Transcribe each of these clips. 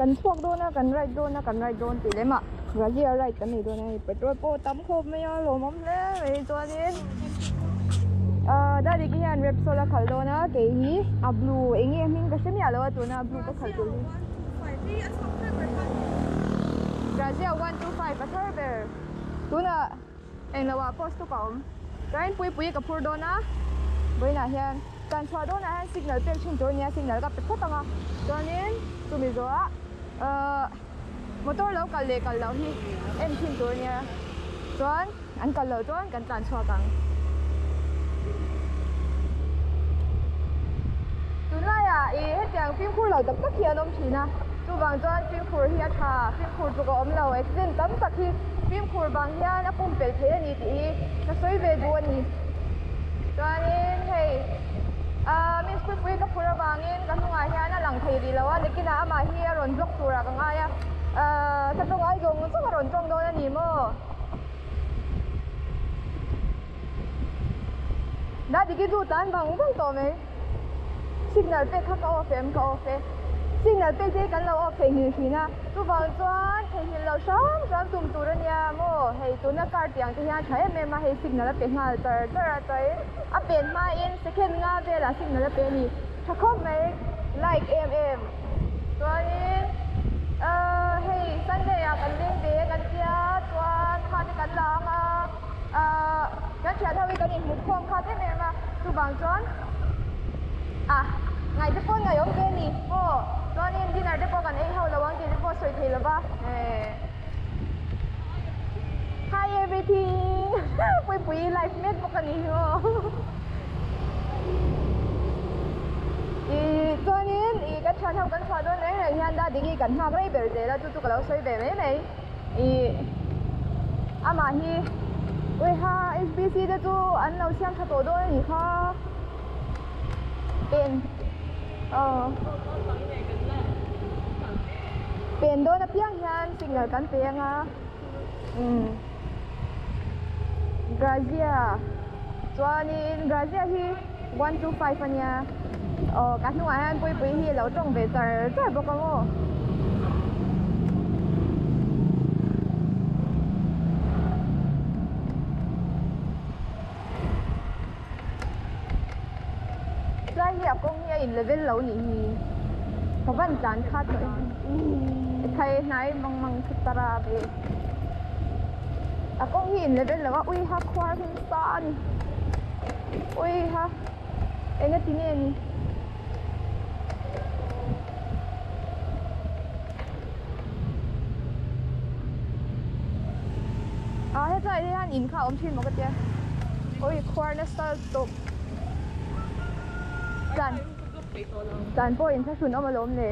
Kan chhuak dawn a, kan ride dawn a, kan ride dawn tih lem ah Grazia ride kan nei dawn a hei petrol pawh a tam khawp mai a lawmawm hle mai chuanin ahh Dadiki hian Repsol a khalh dawn a kei hi a blue eng nge hming ka hre miah lo a tuna blue ka khalh tur hi Grazia 125 a thar ber tunah Englo ah post tuk a awm. Chuan Puipuii ka phur dawn a, vawiinah hian kan chhuah dawnah hian signal pek thin tur a nia, signal ka pe phawt ang a, chuanin chumi zawhah ahh motor lo kal leh kal loh hi en thin tur a nia, chuan an kal loh chuan kan tlan chhuak ang. Tunlaiah ih hetiang fimkhur lo tak tak hi an awm thin a, chuvang chuan fimkhur hi a tha, fimkhur tluk a awm lo, accident tam tak hi fimkhur vang hian a pumpelh thei a ni tih hi ka sawi ve duh a ni. Chuanin hei ah miss Puipui ka phur avangin ka hnungah hian a lang thei rih lo a, nikinah amah hi a rawn block turah ka ngai a, ah ka tawng ai zawng zawng a rawn tawng dawn a ni maw? Dadiki chu tlan vang vang tawh mai. Signal pek kha ka off em? Ka off e. Signal pek te hi kan lo off theihnghilh thin a, chuvang chuan theihnghilh loh hram hram tum tur a nia maw? Hei tuna car tiang te hian tha em em a, hei signal a pe nghal char char a, chuan a pen hmain second nga velah signal a pe a ni. Tha khawp mai, like em em. Chuanin ahh hei Sunday ah kan leng ve kan tia chuan kha te kan la ang a ahh kan thian ho hi kan inhmu khawm khat em em a chuvang chuan ah ngaih te pawh ngaih awm ve a ni maw chuanin dinner te pawh kan ei ho lo ang tih te pawh sawi thei lova eh hi everything puipui live mek bawk a ni hi aw. Ih chuanin ih ka thian ho kan chhuah dawn reng reng hian Dadiki kan nghak rei ber zel a chu chu ka lo sawi ve mai mai ih amah hi uiha H_B_C te chu an lo siam tha tawh dawn a nih kha pen aw pen dawn apiang hian signal kan pe ang a umm Grazia chuanin Grazia hi. 125 a nia aw ka hnungah hian puipui hi a lo tawng ve char char bawk ang aw. Tlai hi a kawng hi a in level lo nih hi ka van tlan khat tawh em thai hnai mang mang thut tara ve a kawng hi in level lo a ui ha khuar hi nasa a ni. Ui ha eng a ti nge ni? Ah hetlai ah hian in kha a awm thin maw ka tia ui khuar nasa tawp tlan tlan pawh in thlahrun awm alawm le.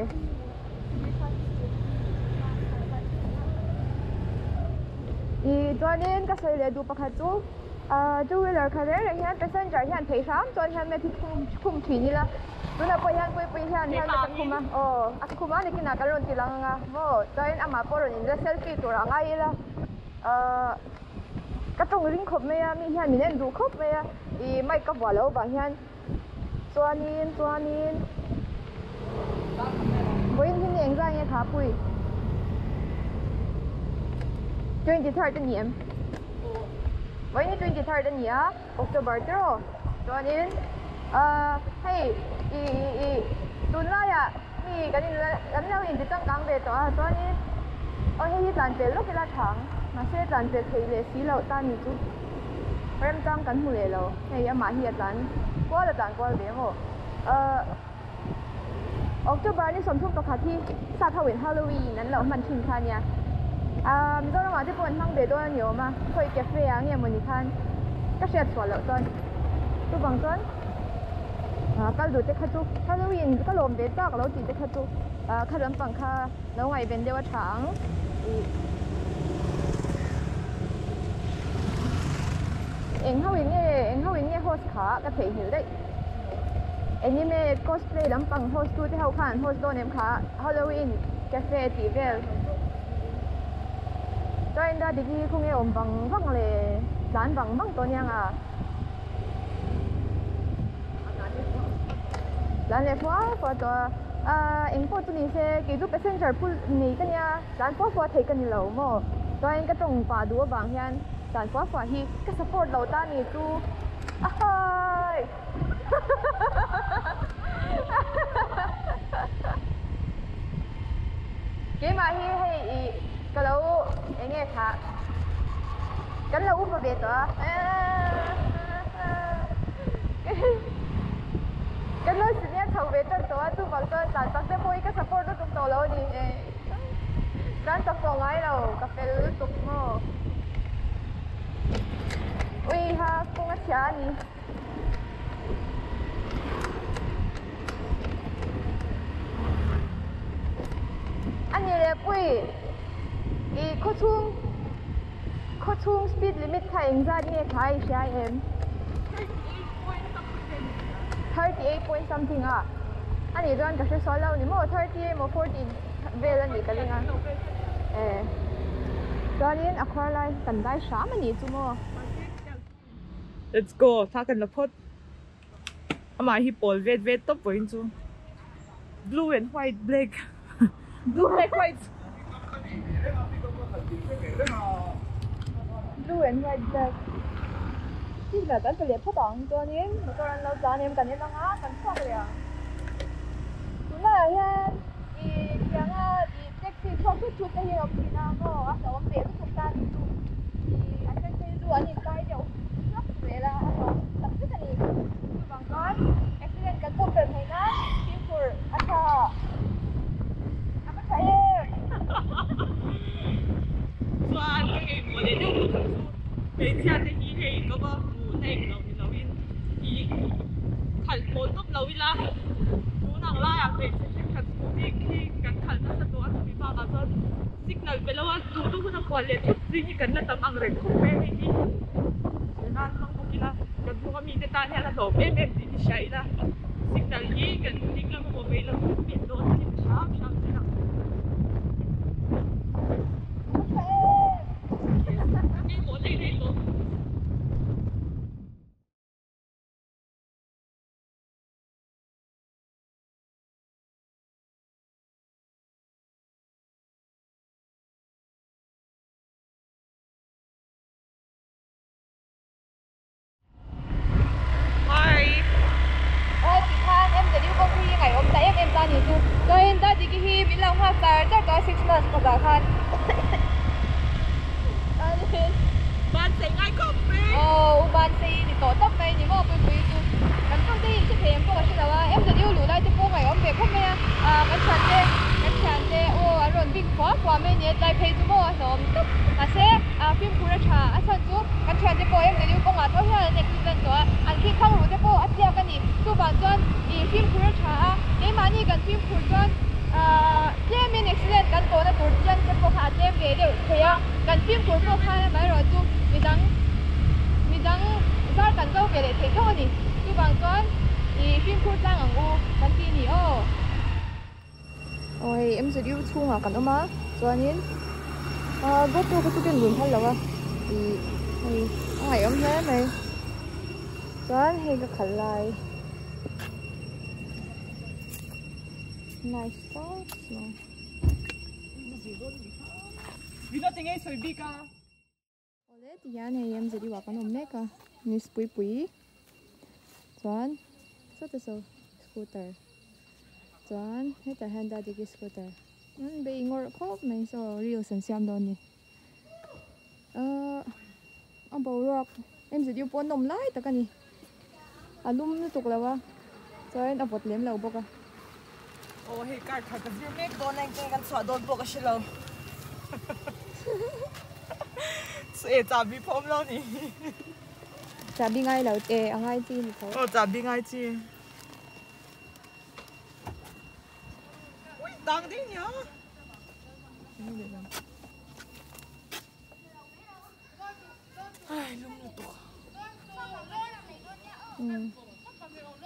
Ih chuanin ka sawi leh duh pakhat chu. Ahh two wheeler kha reng reng hian passenger hian theih hram chuan helmet hi khum khum thin ila tunah pawh hian puipui hian helmet a khum a aw a khum a nikinah kan rawn ti lang ang a maw chuanin amah pawh rawn inla selfie tur a ngai ila ahh ka tawng ring khawp mai a mi hian min en duh khawp mai a ih mic ka vuah loh avang hian chuanin chuanin vawiin hi ni engzah nge kha pui 23rd a ni em. Vawiin hi 23rd a ni a October te rawh chuanin ahh hei ih ih ih tunlaiah mi kan in kan lo inti changkang ve tawh a chuanin aw hei hi tlan pel lawk ila tha ang mahse tlan pel theih leh si loh ta ni chu remchang kan hmu leh lo hei amah hi a tlan kual a tlan kual ve maw ahh October ni 31 hi sap ho in Halloween an lo hman thin kha ania ahh Mizoram ah te pawh an hmang ve dawn a ni awm a khawi cafe ah nge mawni khan ka hriat chhuah loh chuan chuvang chuan ah kal duh te kha chu Halloween ka lawm ve chak lo tih te kha chu ah kha lampang kha lo ngaihven deuh a tha ang ih eng ho in nge eng ho in nge host kha ka theihnghilh daih. Anime cosplay lampang host tu te ho khan an host dawn em kha Halloween cafe tih vel chuan da dik hi khawnge awm vang vang le tlan vang vang tawh aniang a tlan leh fua fua tawh a. Eng pawh chu ni se kei chu passenger phul nei ka nia tlan fua fua thei ka ni lo maw chuan ka tawng pah duh avang hian tlan fua fua hi ka support lo ta ni chu ahai keimah hi hei ih ka lo eng nge kha kan lo upa ve tawh a Kan lo senior chho ve tan tawh a, chuvang chuan tlan chak te pawh hi ka support lutuk tawh lo a ni. Tlan chak tawh ngai lo, ka fel lutuk maw. Ui ha, kawng a chhia a ni. A ni leh pui, i khawchhung khawchhung speed limit kha engzat nge kha i hria em? 38 point something a a nih chuan ka hre sual lo ni maw 30 emaw 40 vel a nih ka ring a e chuanin a khuar lai kan dai hram a nih chu maw. Let's go thla kan la phawt amah hi pawl vet vet tawp pawhin chu blue and white black blue black white blue and white black signal kan pe leh phawt ang chuanin motor an lo tlan em kan en ang a kan chhuak leh ang tunlaiah hian ih tianga ih taxi chhuak thut thut te hi a awm thin a maw a hlauhawm ve lutuk ta ni chu ih a then phei chu an inkai deuh hlak zel a a hlauhawm tak zet a ni chuvang chuan accident kan pawm fel theih nan fimkhur a tha a va tha em. Chuan ka ngeimaw leh deuh pakhat chu hmeichhia te hi hei ka va hmu na eng lo ni lo in ih khalh pawl tawp lo ila tun ang laiah hmeichhe thenkhat scooty khi kan khalh nasa tawh a chumi bakah chuan signal pe lo a duh duh hun a kual leh thut zing hi kan la tam ang reng khawp mai a hei hi zirnan hmang bawk ila kan hnung a mite tan hian a hlawm em em tih hi hria ila signal hi kan ding lam emaw vei lam pin dawn hi ni hram hram zel ang. Hi. Aw tikhan MW kawng hi ngaihawm ta em em ta ni chu. Chuanin Dadiki hi min lo nghak char char tawh a six months pakhat khan. Chuanin Ban sei ngai khawp mai. Aw u ban sei ni tawh tawp mai ni maw Puipui chu. Kan tawng te hi in hre thei em pawh ka hre lo a. MW luh lai te pawh ngaihawm ve khawp mai a. Ah kan thiante kan thiante aw an rawn bik fua fua mai ni a tlai phei chu maw a hlawm tawp. Mahse ah fimkhur a tha a chhan chu kan thiante pawh MW kawngah tho hian an accident tawh a, an khi khang ruh te pawh a tliak a ni. Chuvang chuan ih fimkhur a tha a, keimahni kan fimkhur chuan ah tlemin accident kan tawhna tur chian te pawh kha a tlem ve deuh thei a, kan fimkhur pawh khan amaherawh chu midang midang zar kan zo ve leh thei tho a ni. Chuvang chuan ih fimkhur tlang ang u kan ti ni aw. Aw hei MZU chhungah kan awm a chuanin ah GoPro kha chu ka en dun phal lo a ih hei a ngaihawm hle mai chuan hei ka khalh lai nice tawp mai. Awle ti hian hei MZU ah kan awm mek a miss Puipui chuan sawta saw scooter chuan hetah hian Dadiki scooter an bei ngawrh khawp mai saw reels an siam dawn a ni ahh a boruak MZU pawh an awm lai tak a ni a lum lutuk lo a chuan a vawt lem lo bawk a. Aw hei car khat ka zir mek dawn a engtin kan chhuah dawn pawh ka hre lo e chahbi pawh awm lo ni chahbi ngai lo e a ngai chi ni tho aw chahbi ngai chi ui tang ding nia ai lum lutuk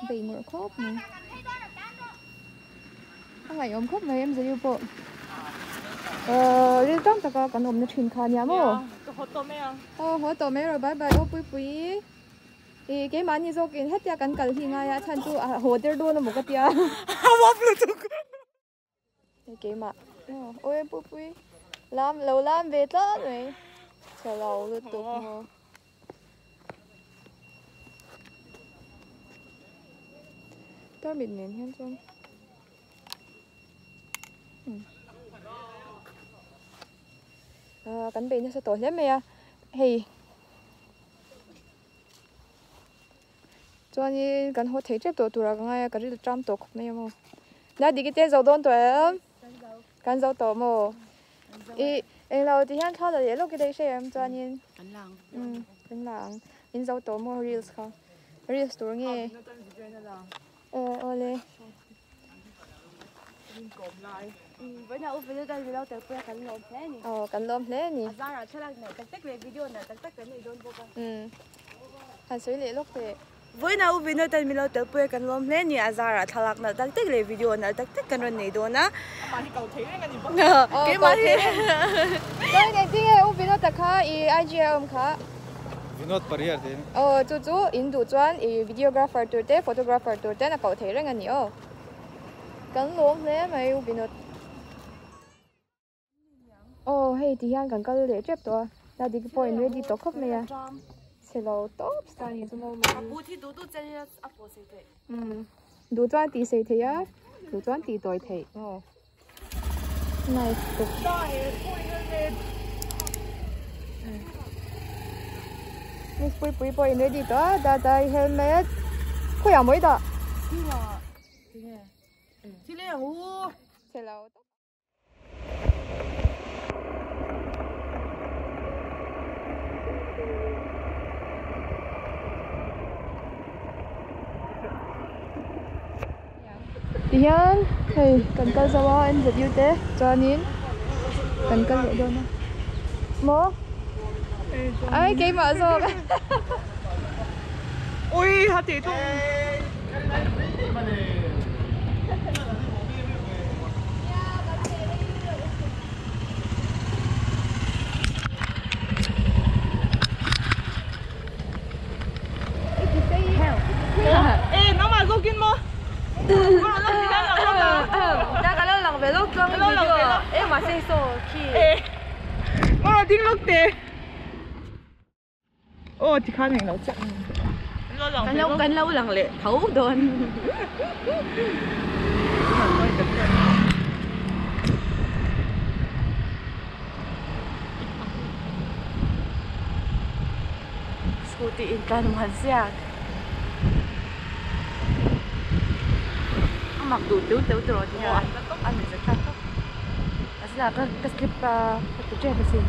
Bei ngawrh khawp mai. A ngaihawm khawp mai MZU pawh. Ahh ril tam taka kan awmna thin kha ania maw? Ka haw tawh mai ang. Aw haw tawh mai rawh bye bye aw Puipui. Ih keimahni zawkin hetia kan kal hi ngai a chhan chu a haw der dawn amaw ka tia. A wap lutuk. Hei keimah aw awi pupui lam lo lam ve tlat mai chhe lo lutuk maw. Tarmit nen hian chuan ah kan bei nasa tawh hle mai a hei chuanin kan haw thei tep tawh turah ka ngai a ka ril ṭam tawh khawp mai a maw la diki te zo dawn tawh em kan zo tawh maw ih englo ti hian thla la leh lawk i daih hre em chuanin umm kan la ang in zo tawh maw reels kha reels tur nge aw awle. Aw kan lawm hle a ni. Umm han sawi leh lawk teh. Vawiinah U Vinod-a'n min lo telpui a kan lawm hle a ni. A zarah thlalak nalh tak tak leh video nalh tak tak kan rawn nei dawn a. Amah hi ko thei reng a ni bawk. Keimah hi. Chuan engtin nge U Vinod-a kha i IG a awm kha? Vinod Pariyar tiin. Aw chu chu in duh chuan i videographer tur te photographer tur ten a koh thei reng a ni aw. Kan lawm hle mai U Vinod. Aw hei ti hian kan kal leh tep tawh a la dik pawh in ready tawh khawp mai a chhe lo tawp star hi chu maw umm duh chuan tih sei theih a duh chuan tih tawi theih aw nice bawk miss puipui pawh in ready tawh a dada i helmet khawiah mawi dah chhe lo tawp. Tihian hei kan kal zo a NZU te chuanin kan kal leh dawn a maw ai keimah zawk ui ha tih tum E nangmah zawkin maw? Ka lo lang ve lawk chuang video e mahse saw khi. Ka rawn ding lawk teh. Aw tikhan englo chiah. Kan lo lang leh tho dawn. Scooty in tlan muan ziak. A mak duh teuh teuh tawh ti hian a ni za thlak tawp. A zila ka ka slip a ka ti tep asin.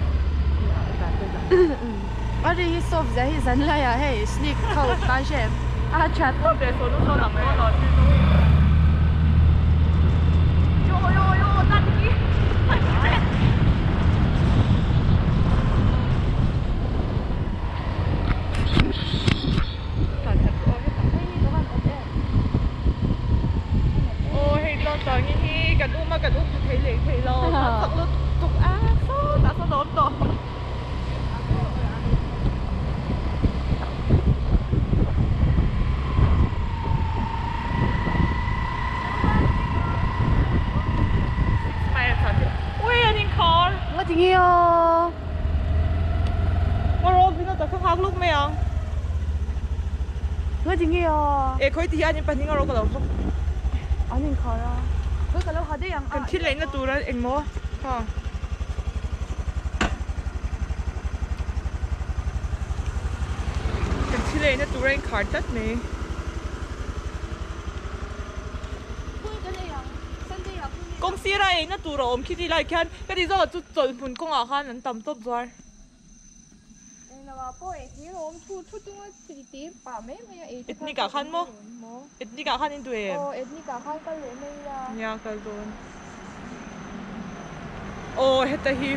A ri hi soft zia hi zan laiah hei sneak ho tan hre em a tha tawp. Aw hei tlang tangin hi kan um a kan um chu thei leh thei lo a chak lutuk a sawtah sawn a awm tawh. Ui an inkhar. Nga ti nge a. Nga rawh vin a tak ka nghak luk mai ang. Nga ti nge a. E khawi ti hian in pahnih nga rawh ka lo vawk. An inkhar a. Khawi ka lo ha daih ang a. Kan thil eina tur a engmaw kha. Kan thil eina tur a inkhar tlat mai. Kawng sira eina tur a awm khi ti lai khian ka ti zawk ah chu chawlhhmun kawngah khan an tam tawp zuar. Ethnic ah khan maw? Ethnic ah khan in duh em? Nia kal dawn. Aw heta hi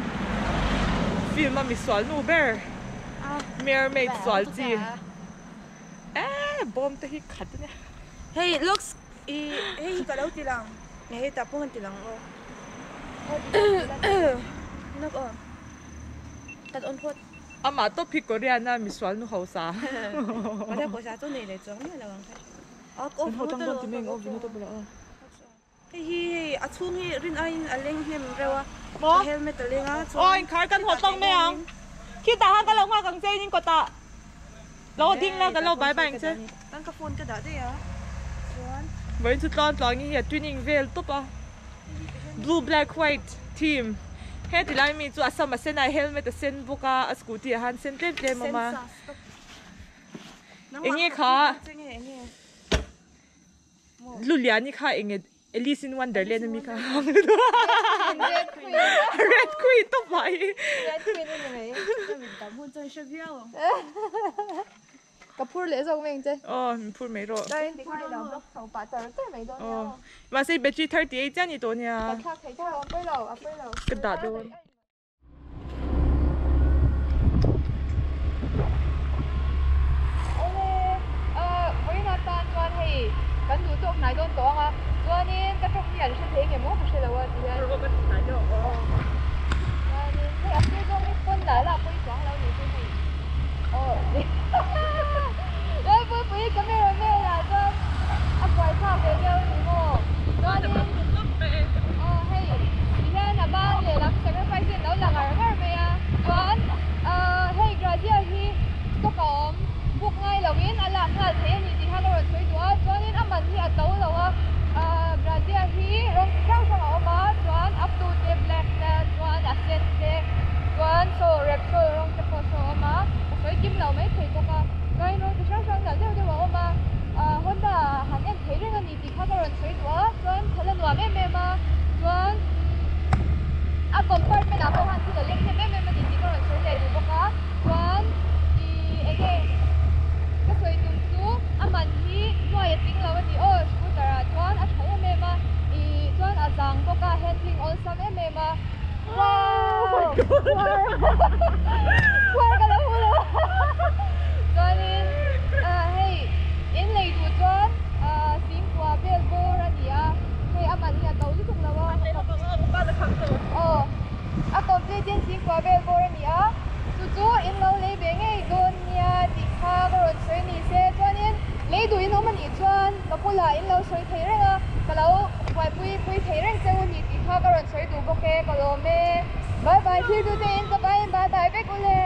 film a misual nu ber mermaid sual chi eh bawm te hi khat a nia. Hei looks i hei hi ka lo ti lang hei tah pawh an ti lang aw nak aw kan on phawt. Amah tawp hi Korean a misual nu hausa. Pawisa chu nei leh chuang miah lo ang kha. Kan ho tang dawn ti mai ang aw vino tawp la aw. Hei hi hei a chhung hi rin aiin a leng hnem reuh a, Maw? ka helmet a leng a Aw chuan inkhar kan haw tawk mai ang. Khitah khan ka lo nghak ang che in kawtah lo ding la ka lo bye bye ang che. Tan ka phone ka dah daih a chuan. Vawiin chu tluang tluangin hi a twinning vel tawp a, blue black white theme he ti lai mi chu a sam a sen a helmet a sen bawk a, a scooty ah khan sen tlem tlem a awm a. Enge kha? Luliani kha enge Alice in Wonderland ami kha Red Queen Red Queen tawp mai Red Queen ani mai Ka phur leh zawk mai ang che Aw min phur mai rawh Chuan tikhan i lo block chho pah char char mai dawn nia Aw mahse battery 38 chiah ni tawh nia Ka thlak thei tho a pawi lo a pawi lo Ka dah dawn. Awle, vawiin atan chuan hei kan duh tawk hnai dawn tawh ang a, chuanin ka tawk hi an hre thei nge maw ka hre lo a ti hian. Chuanin hei a sir zawng hi pawn lah lah pawi chuang lo ni chu hei. Aw Lalpuipui camera man ah chuan a buai thlak ve deuh a ni maw? Chuanin aw hei ti hian a ban lehlam sacrifice in lo la ngar ngar mai a chuan ahh hei Grazia hi stock a awm book ngai loin a lak nghal thei a ni tih khan a rawn sawi duh a chuanin a man hi a to lo a ahh Grazia hi rawng chi hrang hrang a awm a chuan up to te black te chuan a sen te chuan saw repsol rawng te pawh saw a awm a ka sawi kim lo mai thei bawk a chuanin rawng chi hrang hrang nalh deuh deuh a awm a ahh Honda ah han en thei reng a ni tih kha ka rawn sawi duh a chuan khalh a nuam em em a chuan umm a compartment ah pawh khan thil a leng hnem em em a ni tih ka rawn sawi leh duh bawk a chuan ih eng nge ka sawi tum chu a man hi nuai a tling lo a ni aw scooter ah chuan a tha em em a ih chuan a zang bawk a handling awlsam em em a wow khuar ka lo hmu lo a chuanin ah hei in lei duh chuan ah singkua vel bawr a ni a hei a man hi a to lutuk lo a aw a complete in singkua vel bawr a ni a chu chu in lo lei ve ngei dawn nia tih kha ka rawn sawi ni se chuanin lei duh in awm a nih chuan ka bulah in lo sawi thei reng a ka lo buaipui pui thei reng che u ni tih kha ka rawn sawi duh bawk e ka lawm e bye bye thil tu te in ka vai in bye bye vek u le.